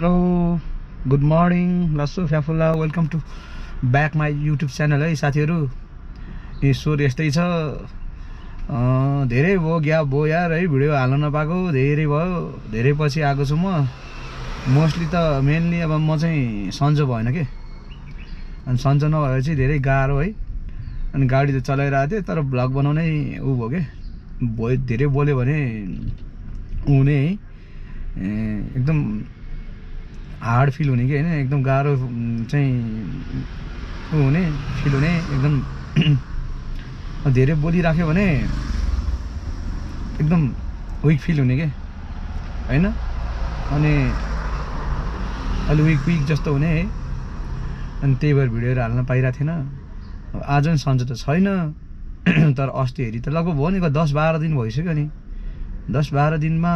Hello good morning लस्सु फ्याफुल्ला welcome to back my YouTube channel है साथीहरू। यो स्वर यस्तै छ, धेरै भयो ग्याप भयो यार है, भिडियो हाल्न नपाएको धेरै भयो, धेरै पछि आएको छु म। मोस्टली त मेनली अब म चाहिँ सन्चो भएन के, अनि सन्चो नभएपछि धेरै गाह्रो है। अनि गाडी त चलाइरहेको थिएँ तर भ्लग बनाउनै ऊ भयो के, धेरै बोल्यो भने हुने है, एकदम हार्ड फिल हुने कि होइन, एकदम गाह्रो चाहिँ ऊ हुने फिल हुने, एकदम धेरै बोलिराख्यो भने एकदम विक फिल हुने के होइन, अनि अलि विक जस्तो हुने है। अनि त्यही भएर भिडियोहरू हाल्न पाइरहेको थिएन। आज पनि सन्चो त छैन, तर अस्ति हेरी त लगभग भयो नि 10-12 दिन भइसक्यो नि। 10-12 दिनमा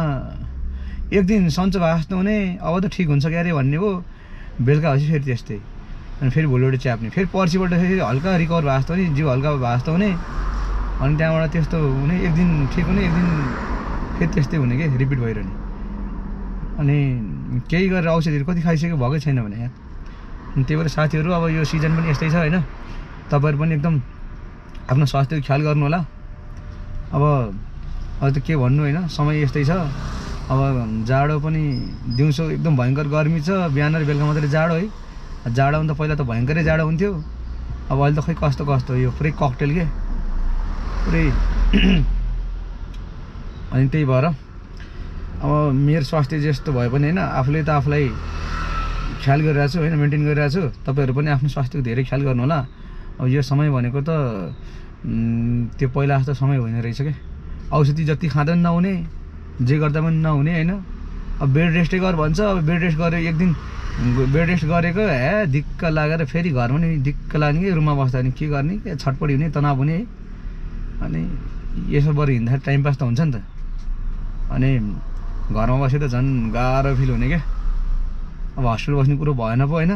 एक दिन सन्चो भए जस्तो हुने, अब त ठिक हुन्छ क्यारे भन्ने हो, बेलुका भएपछि फेरि त्यस्तै, अनि फेरि भोलिबाट च्याप्ने, फेरि पर्सिबाट फेरि हल्का रिकभर भए जस्तो हुने, जिउ हल्का भए जस्तो हुने, अनि त्यहाँबाट त्यस्तो हुने, एक दिन ठिक हुने, एक दिन फेरि त्यस्तै हुने के, रिपिट भइरहने। अनि केही गरेर औषधिहरू कति खाइसक्यो भएकै छैन भने यहाँ। अनि त्यही भएर साथीहरू अब यो सिजन पनि यस्तै छ होइन, तपाईँहरू पनि एकदम आफ्नो स्वास्थ्यको ख्याल गर्नु होला। अब त के भन्नु होइन, समय यस्तै छ। अब जाडो पनि दिउँसो एकदम भयङ्कर गर्मी छ, बिहान र बेलुका मात्रै जाडो है। जाडो त पहिला त भयङ्करै जाडो हुन्थ्यो, अब अहिले त खै कस्तो कस्तो, यो पुरै ककटेल के पुरै। अनि त्यही भएर अब मेरो स्वास्थ्य जस्तो भए पनि होइन, आफूले त आफूलाई ख्याल गरिरहेको छु होइन, मेन्टेन गरिरहेको छु। तपाईँहरू पनि आफ्नो स्वास्थ्यको धेरै ख्याल गर्नु होला। अब यो समय भनेको त त्यो पहिला जस्तो समय होइन रहेछ क्या, औषधि जति खाँदा पनि नहुने, जे गर्दा पनि नहुने होइन। अब बेड रेस्टै गर भन्छ, अब बेड रेस्ट गरेर एक दिन बेड रेस्ट गरेको दिक्क लागेर फेरि घरमा नि दिक्क लाग्ने कि, रुममा बस्दा नि के गर्ने, छटपटी हुने, तनाव हुने है। अनि यसो बरु हिँड्दाखेरि टाइम पास त हुन्छ नि त, अनि घरमा बसे त झन् गाह्रो फिल हुने क्या। अब हस्पिटल बस्ने कुरो भएन पो होइन,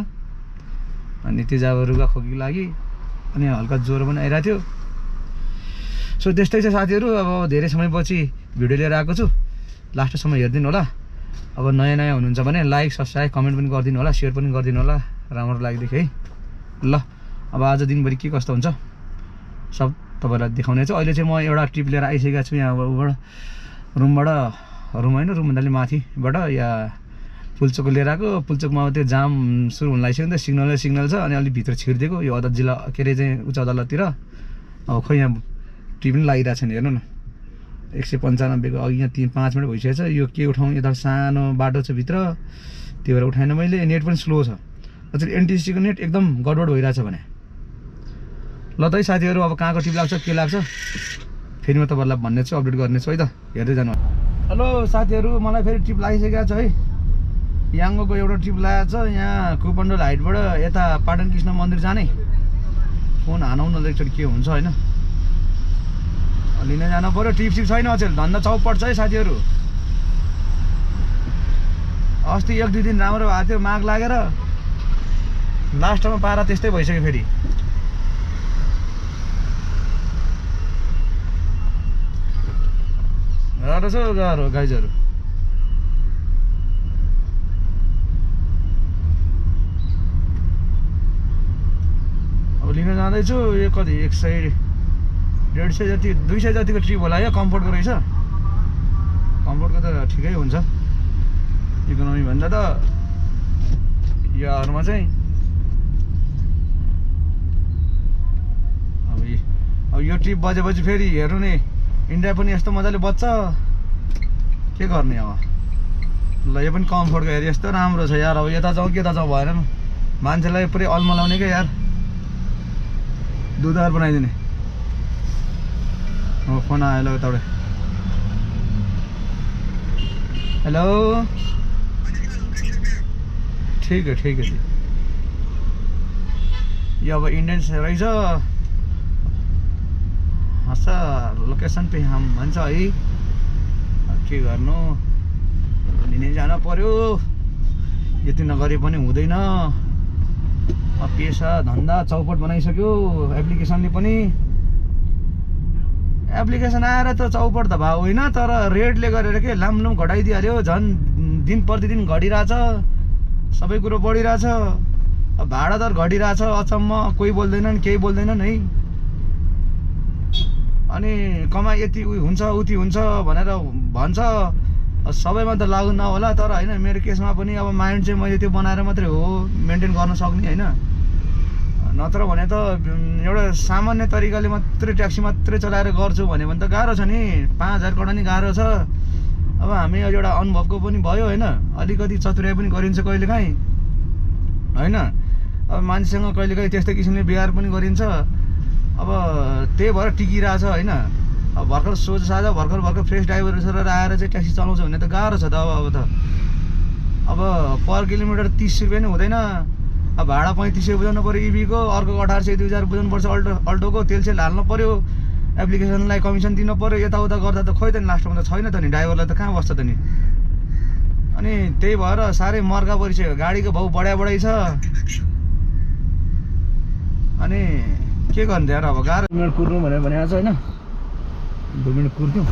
अनि त्यो जब रुगा खोकी लागि अनि हल्का ज्वरो पनि आइरहेको थियो। सो त्यस्तै छ साथीहरू, अब धेरै समयपछि भिडियो लिएर आएको छु, लास्टसम्म हेरिदिनु होला। अब नयाँ नयाँ हुनुहुन्छ भने लाइक सब्सक्राइब कमेन्ट पनि गरिदिनु होला, सेयर पनि गरिदिनु होला, राम्रो लागेदेखि है ल। अब आज दिनभरि के कस्तो हुन्छ सब तपाईँलाई देखाउने छु। अहिले चाहिँ म एउटा ट्रिप लिएर आइसकेको छु यहाँ उबाट, रुम होइन, रुमभन्दा अलि माथिबाट या पुल्चोकको लिएर आएको। पुल्चोकमा त्यो जाम सुरु हुन लागिसक्यो नि त, सिग्नल छ, अनि अलिक भित्र छिरिदिएको यो अदालत जिल्ला के अरे चाहिँ उच्च अदालततिर। अब खोइ यहाँ ट्रिप पनि लागिरहेको छ नि, हेर्नु न 195 को अघि यहाँ 3-5 मिनट भइसकेको छ। यो के उठाउँ, यता सानो बाटो छ भित्र, त्यो भएर उठाएन मैले। नेट पनि स्लो छ, अझै एनटिसीको नेट एकदम गडबड भइरहेछ भने। ल त है साथीहरू, अब कहाँको ट्रिप लाग्छ के लाग्छ फेरि म तपाईँहरूलाई भन्ने छु, अपडेट गर्नेछु है त, हेर्दै जानु। हेलो साथीहरू, मलाई फेरि ट्रिप लागिसकेको छ है, याङ्गोको एउटा ट्रिप लागेको छ यहाँ कुपन्डोल हाइटबाट यता पाटन कृष्ण मन्दिर जाने। फोन हानाउन एकचोटि के हुन्छ होइन, लिन जानु पऱ्यो। ट्रिप छैन अचेल, धन्दा चौपट छ है साथीहरू। अस्ति 1-2 दिन राम्रो भएको थियो, माग लागेर लास्टमा पारा त्यस्तै भइसक्यो फेरि। गाह्रो छ गाह्रो गाइजहरू। अब लिन जाँदैछु, यो कति 100-150 जति 200 जतिको ट्रिप होला या कम्फोर्टको रहेछ। कम्फोर्टको त ठिकै हुन्छ, इकोनोमी भन्दा त योहरूमा चाहिँ। अब यो ट्रिप बजेपछि फेरि हेर्नु नि, इन्डिया पनि यस्तो मजाले बज्छ, के गर्ने अब। ल यो पनि कम्फोर्टको हेरी यस्तो राम्रो छ यार। अब यता जाउँ कि यता जाउँ भएन, मान्छेलाई पुरै अल्मलाउने क्या यार, दुधार बनाइदिने। अब फोन आयो ल यताबाट। हेलो, ठिक है। यो अब इन्डियन्स रहेछ, हँस लोकेसन पे हम भन्छ है, के गर्नु, लिनै जानु पर्यो, यति नगरे पनि हुँदैन। पेसा धन्दा चौपट बनाइसक्यो एप्लिकेसनले पनि। एप्लिकेसन आएर त चौपट त भयो होइन, तर रेटले गरेर के लामलुम घटाइदिइहाल्यो, झन् दिन प्रतिदिन घटिरहेछ। सबै कुरो बढिरहेछ। अब भाडा दर घटिरहेछ, अचम्म, कोही बोल्दैनन्, केही बोल्दैनन् है। अनि कमाइ यति हुन्छ उति हुन्छ भनेर भन्छ, सबैमा त लागु नहोला, तर होइन मेरो केसमा पनि अब माइन्ड चाहिँ मैले त्यो बनाएर मात्रै हो मेन्टेन गर्न सक्ने होइन। नत्र भने त एउटा सामान्य तरिकाले मात्रै ट्याक्सी मात्रै चलाएर गर्छु भने त गाह्रो छ नि। 5000 कटाउनु गाह्रो छ। अब हामी एउटा अनुभवको पनि भयो होइन, अलिकति चतुर्याइ पनि गरिन्छ कहिलेकाहीँ होइन। अब मान्छेसँग कहिलेकाहीँ त्यस्तै किसिमले व्यवहार पनि गरिन्छ। अब त्यही भएर टिकिरहेछ होइन। अब भर्खर सोझ साझा भर्खर फ्रेस ड्राइभर सर आएर चाहिँ ट्याक्सी चलाउँछ भने त गाह्रो छ त। अब पर किलोमिटर 30 रुपियाँ नै हुँदैन। अब भाडा 3500 बुझाउनु पऱ्यो इभीको, अर्को 1800 2000 बुझाउनु पर्छ अल्टोको, तेल हाल्नु पऱ्यो, एप्लिकेसनलाई कमिसन दिनु पऱ्यो, यताउता गर्दा त खोइ त नि लास्टमा त छैन त नि, ड्राइभरलाई त कहाँ बस्छ त नि। अनि त्यही भएर साह्रै मर्का परिसक्यो, गाडीको भाउ बढाइ छ। अनि के गर्नु यार, अब गाह्रो। 2 मिनट कुर्नु भनेर भनेको छ होइन, 2 मिनट कुर्थ्यौँ।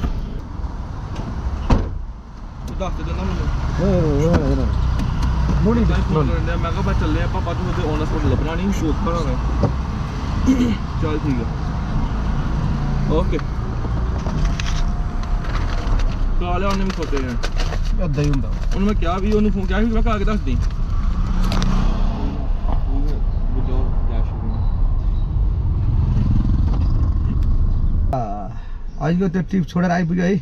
Morning, मैं कहा मैं चल रहे हैं पापा तो मुझे ऑनर स्पॉट लपना नहीं शूट करा मैं चल ठीक है ओके काले आने में सोते हैं ਅੱਧਾ ਹੀ ਹੁੰਦਾ उन्होंने क्या भी उन्होंने फोन क्या भी मैं आगे दस दी आजको त्यो ट्रिप छोडेर आइपुग्यो है।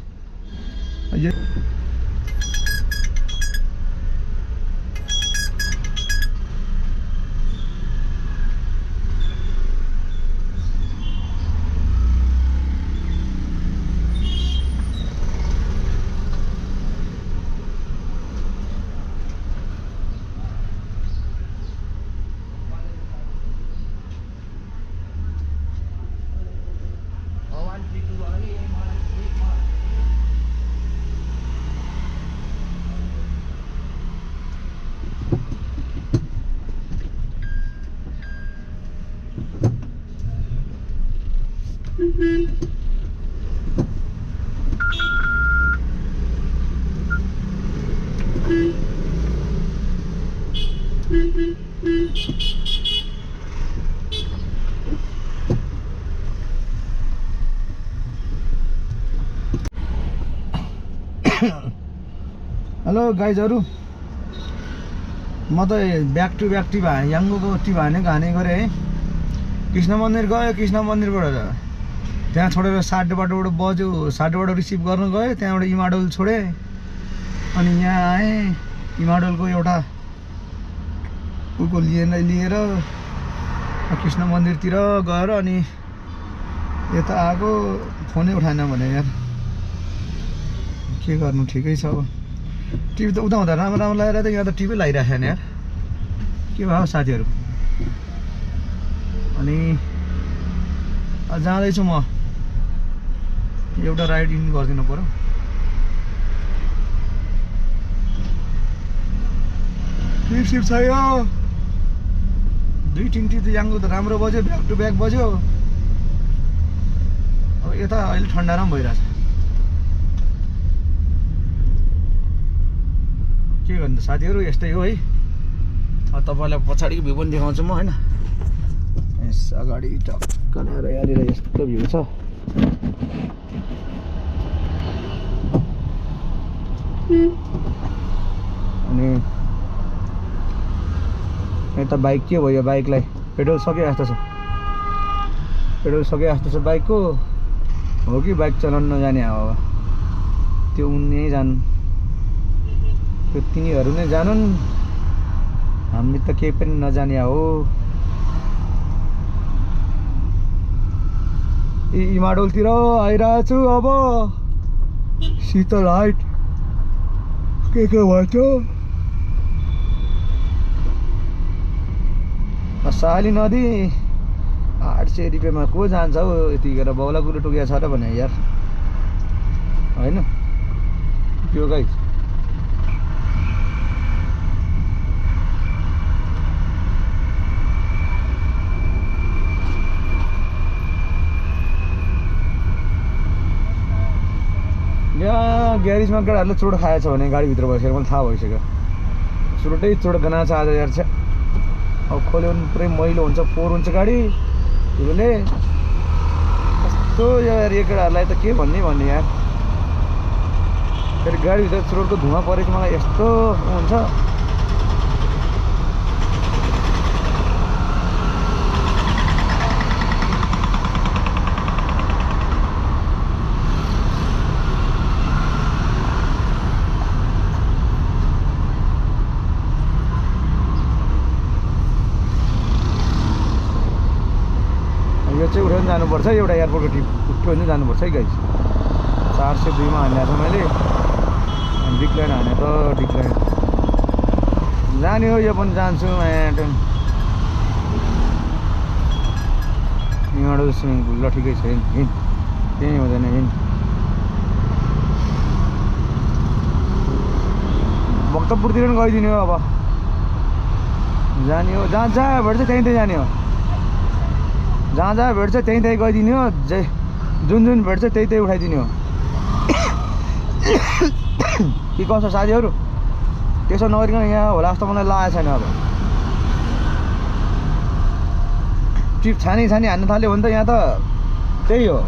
हेलो गाइजहरू, म त ब्याक टु ब्याक टिप याङ्गोको टिप हाने गरेँ है। कृष्ण मन्दिर गयो, कृष्ण मन्दिरबाट त्यहाँ छोडेर साढे बाटोबाट बज्यो, साढे बाटो रिसिभ गर्न गयो, त्यहाँबाट इमाडोल छोडेँ, अनि यहाँ आएँ। इमाडोलको एउटा उको लिएर कृष्ण मन्दिरतिर गएर अनि यता आएको। फोनै उठाएन भने यार के गर्नु, ठिकै छ। अब टिभी त उता हुँदा राम्रो लागेर त यहाँ त टिभी लगाइरहेको छैन यार, के भयो साथीहरू। अनि जाँदैछु म, एउटा राइड इन गरिदिनु पऱ्यो। सिप छैन, 2-3 टिप त याङ्गो त राम्रो बज्यो, ब्याक टु ब्याक बज्यो। अब यता अहिले ठन्डा राम्रो भइरहेछ, के गर्नु त साथीहरू, यस्तै हो है। तपाईँलाई पछाडिको भ्यू पनि देखाउँछु म होइन। यस अगाडि टक्क ल्याएर यहाँनिर यस्तो भ्यू छ। अनि यता बाइक के भयो, बाइकलाई पेट्रोल सके जस्तो छ, पेट्रोल सके जस्तो छ बाइकको। हो कि बाइक चलाउनु नजाने हो, त्यो उनी जानु, त्यो तिनीहरू नै जानुन्, हामी त केही पनि नजाने हो। इमाडोलतिर आइरहेको छु अब। शीतल हाइट के भन्छ, साली नदी 800 रुपियाँमा को जान्छ हौ यतिखेर, बौला कुरो टोकिया छ र भने यार होइन। त्यो गाइस यहाँ ग्यारेजमा केटाहरूले चोट खाएछ भने गाडीभित्र बसेर मलाई थाहा भइसक्यो। चुरोटै चुरोट गना छ आज यार छ। अब खोल्यो भने पुरै मैलो हुन्छ, फोहोर हुन्छ गाडी धुलोले। कस्तो यार यो केटाहरूलाई त के भन्ने यार। फेरि गाडीभित्र चुरोटको धुवा परेको मलाई यस्तो हुन्छ। यो चाहिँ उठाउनु जानुपर्छ, एउटा एयरपोर्टको ट्रिप उठ्यो भने जानुपर्छ है गाइस। 402 मा हानेको छ मैले, डिक्लाइन हाने त डिक्लाइन जाने हो। यो पनि जान्छु यहाँबाट स्विमिङ पुल ल ठिकै छ, हिँड केही हुँदैन, हिँड। भक्तपुरतिर पनि गइदिने हो अब, जाने हो। जहाँ जहाँ भेट्छ त्यहीँ जाने हो, जहाँ जहाँ भेट्छ त्यहीँ गइदिने हो। जुन भेट्छ त्यही उठाइदिने हो। के कसो साथीहरू, त्यसो नगरिकन यहाँ होला जस्तो मलाई लागेको छैन। अब ट्रिप छानी हान्न थाल्यो भने त यहाँ त त्यही हो।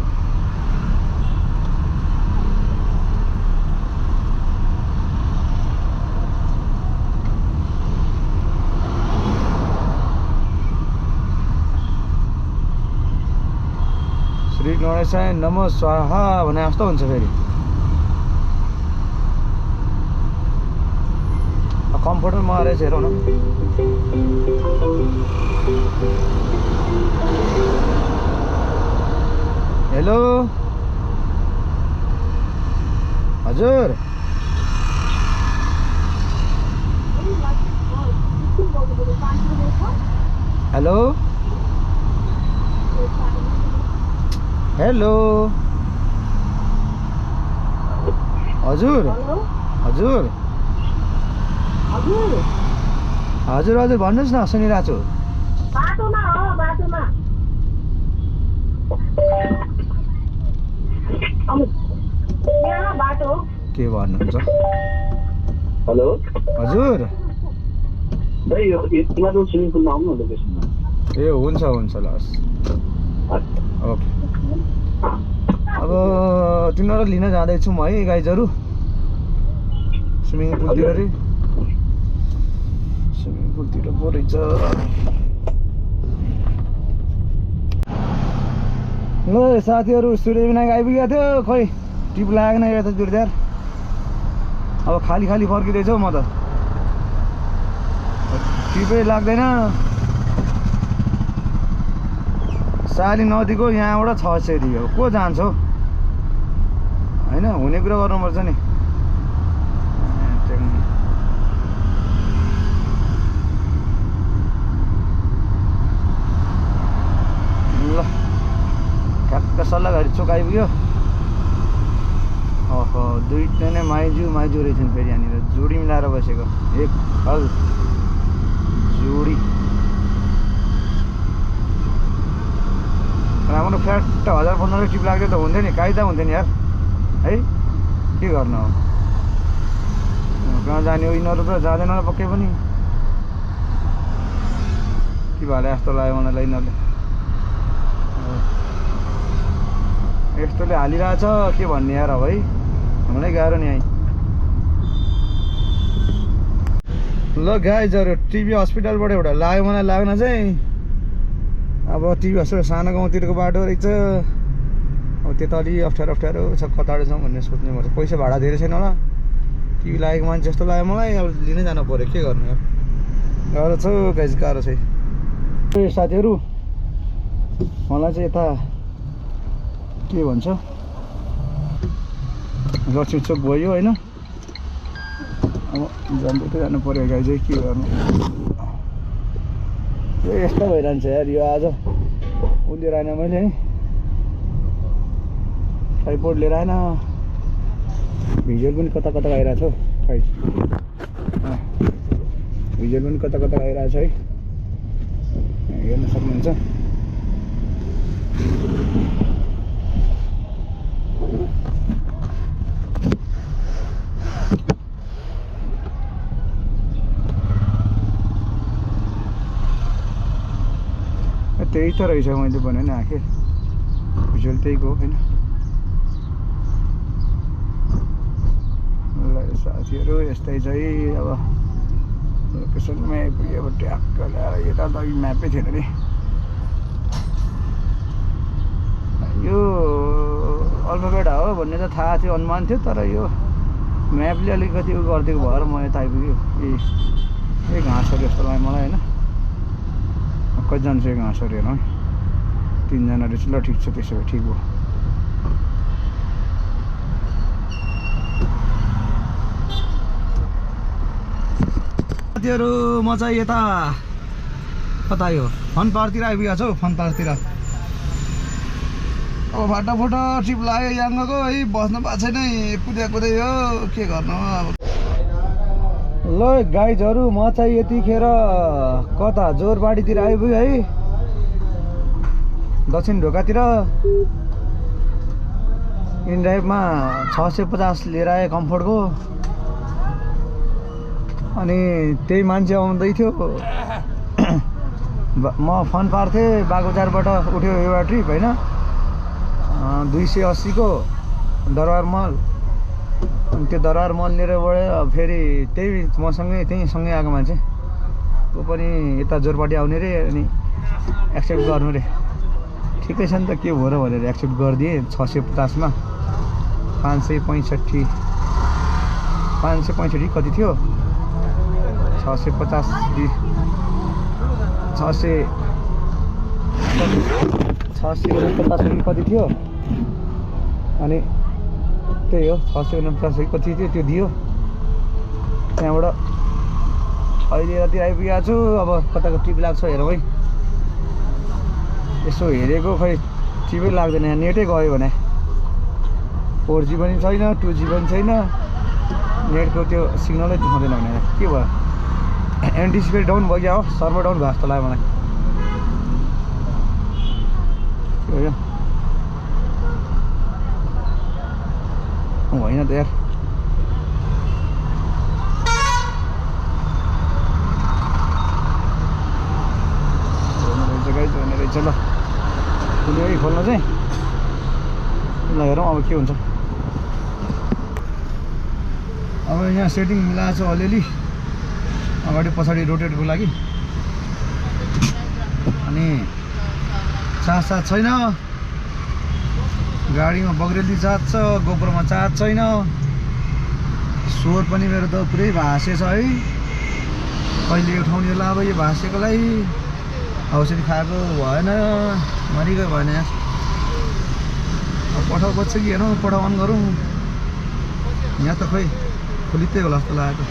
श्री गणेशाय नमः स्वाहा भने जस्तो हुन्छ। फेरि कम्फर्टेबल मगाएर रहेछ, हेरौँ न। हेलो हजुर, हेलो हेलो हजुर हजुर हजुर हजुर भन्नुहोस् न, सुनिरहेको छु। बाटोमा हो, बाटोमा। यहाँ बाटो के भन्नुहुन्छ? हेलो हजुर भाइ, यो तिमीहरू स्विमिङ पुलमा आउनु न लोकेसनमा। ए हुन्छ हुन्छ ल, ओके। अब तिनीहरू लिन जाँदैछु म है गाइजहरू स्विमिङ पुलतिर। स्विमिङ पुलतिर पो रहेछ। ल साथीहरू, सूर्य विनायक आइपुगेको थियो। खोइ टिप लागेन यता जोरदार। अब खाली फर्किँदैछु म त, टिपै लाग्दैन। साली नदीको यहाँबाट 600 दियो, को जान्छ हो? होइन, हुने कुरा गर्नुपर्छ नि। ल ठ्याक्क सल्लाह घरि चोक आइपुग्यो। ओहो, दुईटा नै माइजू रहेछन्। फेरि यहाँनिर जोडी मिलाएर बसेको, एक हल जोडी। राम्रो फ्ल्याट 1015 टिप लाग्यो त हुन्थ्यो नि, कायदा हुन्थ्यो नि यार है। के गर्नु हो, कहाँ जाने हो? यिनीहरू त जाँदैन होला पक्कै पनि। के भाले जस्तो लाग्यो मलाई यिनीहरूले। यस्तोले हालिरहेछ, के भन्ने यार। अब है हामीलाई गाह्रो नि। ल गाइजहरू, टिभी हस्पिटलबाट एउटा लाग्यो मलाई लाग्न चाहिँ। अब टिभी हस्पिटल सानो गाउँतिरको बाटो रहेछ। अब त्यता अलि अप्ठ्यारो छ, कता जाउँ भन्ने सोच्ने पर्छ। पैसा भाडा धेरै छैन होला। टिभी लागेको मान्छे जस्तो लाग्यो मलाई। अब लिनै जानु पऱ्यो, के गर्नु यार। गाह्रो छ गाइज, गाह्रो छ। साथीहरू मलाई चाहिँ यता के भन्छ लक्ष्मी चोक भयो होइन। अब जानु पऱ्यो गाई चाहिँ, के गर्नु। यो यस्तो भइरहन्छ यार। यो आज उ लिएर आएन मैले है, ट्राइपोड लिएर आएन। भिजुअल पनि कता आइरहेको छ हौ गाइज, भिजुअल पनि कता आइरहेको छ है, हेर्न सक्नुहुन्छ। त्यही त रहेछ मैले भने नि आखिर भिजुअल त्यहीको हो होइन। ल साथीहरू यस्तै चाहिँ अब लोकेसनमा आइपुग्यो। अब ट्याक्क ल्याएर यता त अघि म्यापै थिएन नि। यो अल्फाबेटा हो भन्ने त थाहा थियो, अनुमान थियो, तर यो म्यापले अलिकति उयो गरिदिएको भएर म यता आइपुग्यो। ए घाँसहरू जस्तो लाग्यो मलाई होइन। कतिजना छ यो घाँसहरू हेरौँ। 3 जना रहेछ। ल ठिक छ, त्यसो भए ठिक हो। साथीहरू म चाहिँ यता कता यो फन पार्कतिर आइपुगेको छु। फन पार्कतिर अब फाटाफुटा ट्रिप लाग्यो याङ्गको है। बस्नु पाएको छैन कुदै कुदै हो, के गर्नु अब। ल गाइजहरू म चाहिँ यतिखेर कता जोरबाडीतिर आइपुगेँ है, दक्षिण ढोकातिर। इनड्राइभमा 650 लिएर आएँ कम्फोर्टको। अनि त्यही मान्छे आउँदै थियो। म फन पार्क थिएँ, बागबजारबाट उठ्यो एउटा ट्रिप होइन, 280 को दरबार मल। अनि त्यो दरबार मल लिएर गयो। फेरि त्यही मसँगै सँगै आएको मान्छे ऊ पनि यता जोरपाटी आउने रे। अनि एक्सेप्ट गर्नु रे। ठिकै छ नि त, के हो र भनेर एक्सेप्ट गरिदिएँ। 650 मा 565 कति थियो, 650 649 कति थियो। अनि त्यही हो 649 कति थियो, त्यो दियो। त्यहाँबाट अहिले यति आइपुगेको छु। अब कताको ट्रिप लाग्छ हेरौँ है। यसो हेरेको खै ट्रिपै लाग्दैन। यहाँ नेटै गयो भने 4G पनि छैन, 2G पनि छैन। नेटको त्यो सिग्नलै देखाउँदैन भने के भयो। एन्टिसिपेट डाउन भयो क्या हो, सर्भर डाउन भयो जस्तो लाग्यो मलाई। होइन त यार। हुने रहेछ ल कुनै खोल्न चाहिँ। ल हेरौँ अब के हुन्छ। अब यहाँ सेटिङ मिलाएको छ अलिअलि, अगाडि पछाडि रोटेटको लागि। अनि चार्ज छैन गाडीमा, बग्रेली चार्ज छ, गोप्रोमा चार्ज छैन। स्वर पनि मेरो त पुरै भाँसे छ है। कहिले उठाउने होला अब यो भाँसेकोलाई। औषधि खाएको भएन, मरिगयो भएन। अब पठाउ बज्छ कि हेरौँ, पठाउ अन गरौँ। यहाँ त खोइ खोलितै होला जस्तो लागेको।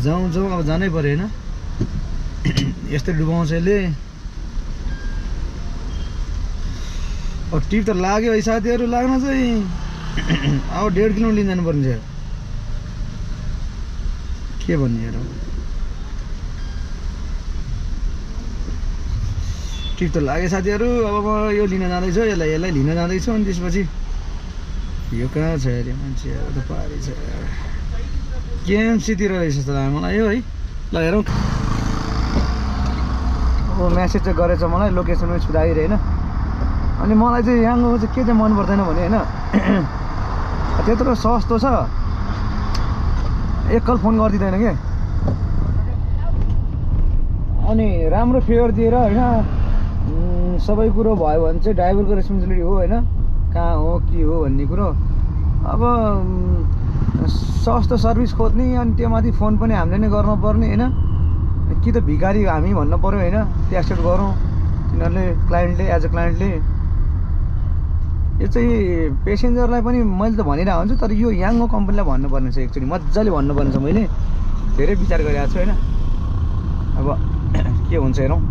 जाउँ अब जानै पऱ्यो होइन। यस्तै डुबाउँछ यसले। अब टिप त लाग्यो है साथीहरू, लाग्न चाहिँ अब 1.5 किलोमिटर लिन जानुपर्ने छ। के भन्ने हेर, टिप त लाग्यो साथीहरू। अब म यो लिन जाँदैछु, यसलाई लिन जाँदैछु। अनि त्यसपछि यो कहाँ छ अरे मान्छेहरू त पारी छ। केएमसीतिर रहेछ जस्तो लाग्यो मलाई यो है। ल हेरौँ। अब म्यासेज चाहिँ गरेछ मलाई, लोकेसनमै छु दाइर होइन। अनि मलाई चाहिँ यहाँको चाहिँ के चाहिँ मन पर्दैन भने होइन, त्यत्रो सस्तो छ, एकल फोन गरिदिँदैन के। अनि राम्रो फेयर दिएर होइन, सबै कुरो भयो भने चाहिँ ड्राइभरको रेस्पोन्सिबिलिटी हो होइन, कहाँ हो के हो भन्ने कुरो। अब सस्तो सर्भिस खोज्ने, अनि त्यो माथि फोन पनि हामीले नै गर्नुपर्ने होइन। कि त भिखारी हामी भन्नु पऱ्यो होइन, त्यो एक्सेप्ट गरौँ तिनीहरूले, क्लाइन्टले, एज अ क्लाइन्टले। यो चाहिँ पेसेन्जरलाई पनि मैले त भनिरहेको हुन्छु, तर यो याङ्गो कम्पनीलाई भन्नुपर्ने छ। एक्चुअली मजाले भन्नुपर्ने छ। मैले धेरै विचार गरिरहेको छु होइन। अब के हुन्छ हेरौँ।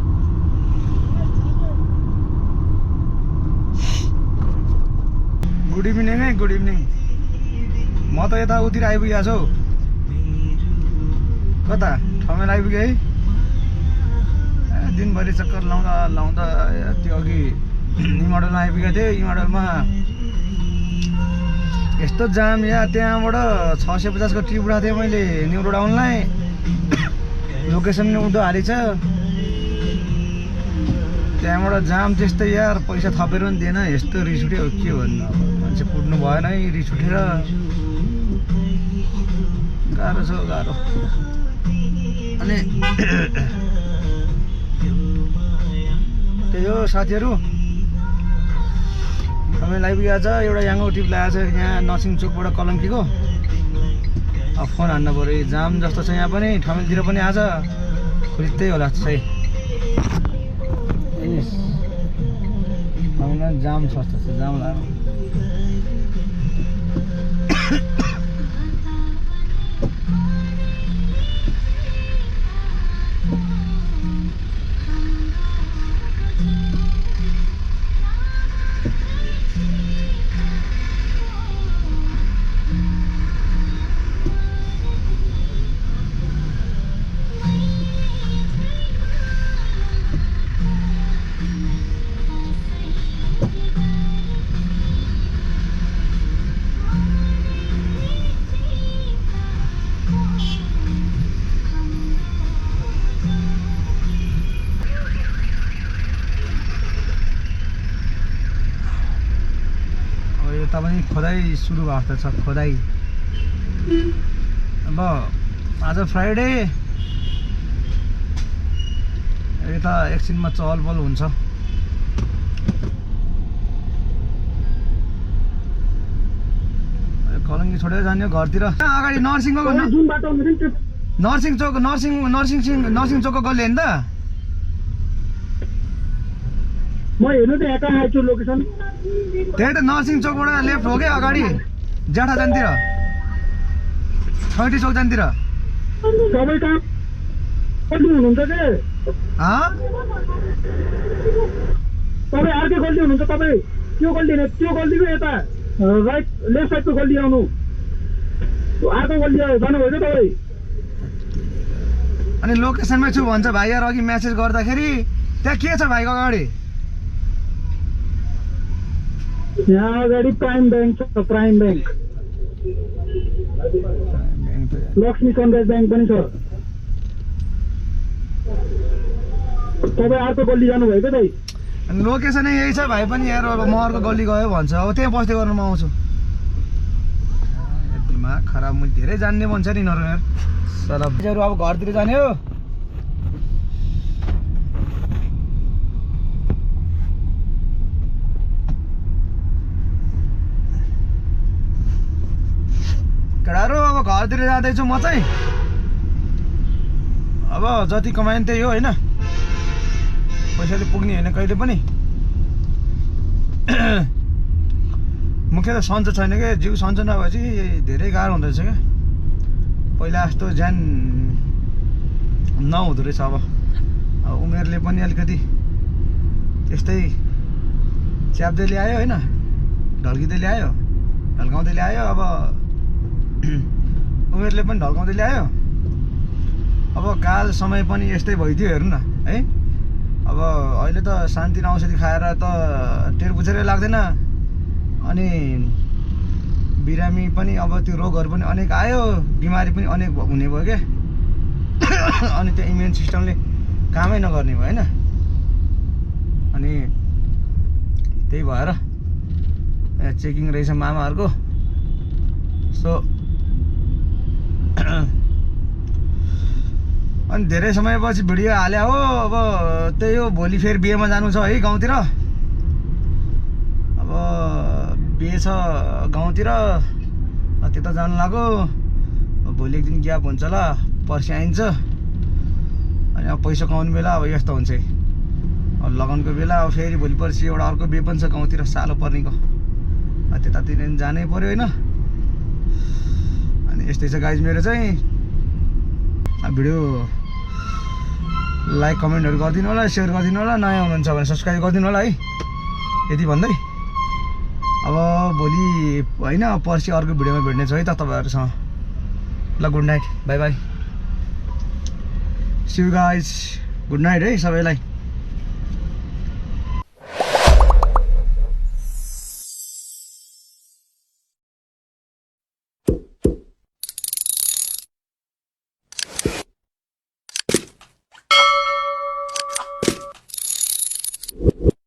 गुड इभिनिङ है, गुड इभिनिङ। म त यता उतिर आइपुगेको छु। कता ठाउँमा आइपुगेँ है। दिनभरि चक्कर लाउँदा त्यो अघि यी मोडलमा आइपुगेको थियो। यी मोडलमा यस्तो जाम या त्यहाँबाट 650 को ट्रिप उठाएको थिएँ मैले न्यु रोड आउनलाई। लोकेसन पनि उल्टो हालेछ। त्यहाँबाट जाम त्यस्तै यार, पैसा थपेर पनि दिएन। यस्तो रिस उठ्यो के भन्नु। अब मान्छे कुद्नु भएन है रिस उठेर। गाह्रो छ गाह्रो। अनि त्यही हो साथीहरू, तपाईँ आइपुगेको छ। एउटा याङ्गो ट्रिप लागेको छ यहाँ नर्सिङ चोकबाट कलङ्कीको। अब फोन हान्न पऱ्यो। जाम जस्तो छ यहाँ पनि, ठमेलतिर पनि आज खुलिँदै होला सही। जाम छ जस्तो छ, जाम लाग्यो। यता पनि खोदाइ सुरु भएको जस्तो छ। खोदाइ अब आज फ्राइडे, यता एकछिनमा चहल पहल हुन्छ। कलङ्की छोडेर जाने घरतिर। अगाडि नर्सिङ चोकको गल्ली होइन त? म हेर्नु त यता आएछु लोकेसन। त्यही त नर्सिङ चोकबाट लेफ्ट हो क्या अगाडि, जाठा जान्तिर, छैटी चौक जान्तिर। तपाईँ कहाँ गल्ती हुनुहुन्छ के? तपाईँ अर्कै गल्ती हुनुहुन्छ। तपाईँ त्यो गल्ती होइन, त्यो गल्तीको यता राइट लेफ्ट साइडको गल्ती आउनु। अर्को गल्ती जानुभयो क्या तपाईँ। अनि लोकेसनमै छु भन्छ भाइ यार। अघि म्यासेज गर्दाखेरि त्यहाँ के छ भाइको अगाडि? यहाँ अगाडि प्राइम ब्याङ्क छ। Prime bank, Lakshmi sunrise bank पनि छ। तपाईँ अर्को गल्ली जानुभयो क्या दाइ? लोकेसनै यही छ भाइ पनि यार। अब म अर्को गल्ली गयो भन्छ। अब त्यहाँ बस्दै गर्नु म आउँछु। दिमाग खराब। मैले धेरै जान्ने भन्छ नि यिनीहरू यार। सरहरू अब घरतिर जाने हो। केटाहरू अब घरतिर जाँदैछु म चाहिँ। अब जति कमाइन त्यही हो होइन, पैसाले पुग्ने होइन कहिले पनि। मुख्य त सन्चो छैन क्या, जिउ सन्चो नभएपछि धेरै गाह्रो हुँदो रहेछ क्या। पहिला जस्तो ज्यान नहुँदो रहेछ। अब उमेरले पनि अलिकति त्यस्तै च्याप्दै ल्यायो होइन, ढल्किँदै ल्यायो, ढल्काउँदै ल्यायो। अब उमेरले पनि ढल्काउँदै ल्यायो। अब काल समय पनि यस्तै भइदियो हेर्नु न है। अब अहिले त शान्ति औषधि खाएर त टेर पुछेरै लाग्दैन। अनि बिरामी पनि अब त्यो रोगहरू पनि अनेक आयो, बिमारी पनि अनेक हुने भयो क्या। अनि त्यो इम्युन सिस्टमले कामै नगर्ने भयो होइन। अनि त्यही भएर चेकिङ रहेछ मामाहरूको। सो अनि धेरै समयपछि भिडियो हाल्यो हो। अब त्यही हो, भोलि फेरि बिहेमा जानु छ है गाउँतिर। अब बिहे छ गाउँतिर, त्यता जानु लाग्यो। भोलि एक दिन ग्याप हुन्छ होला, पर्सि आइन्छ। अनि अब पैसा कमाउने बेला अब यस्तो हुन्छ है। अब लगनको बेला अब फेरि भोलि पर्सि एउटा अर्को बिहे पनि छ गाउँतिर, सालो पर्नेको। त्यतातिर जानै पर्यो होइन। अनि यस्तै छ गाइज मेरो चाहिँ। भिडियो लाइक कमेन्टहरू गरिदिनु होला, सेयर गरिदिनु होला। नयाँ हुनुहुन्छ भने सब्सक्राइब गरिदिनु होला है। यति भन्दै अब भोलि होइन, पर्सि अर्को भिडियोमा भेट्ने छु है त तपाईँहरूसँग। ल good night, bye bye, see you guys, good night है सबैलाई।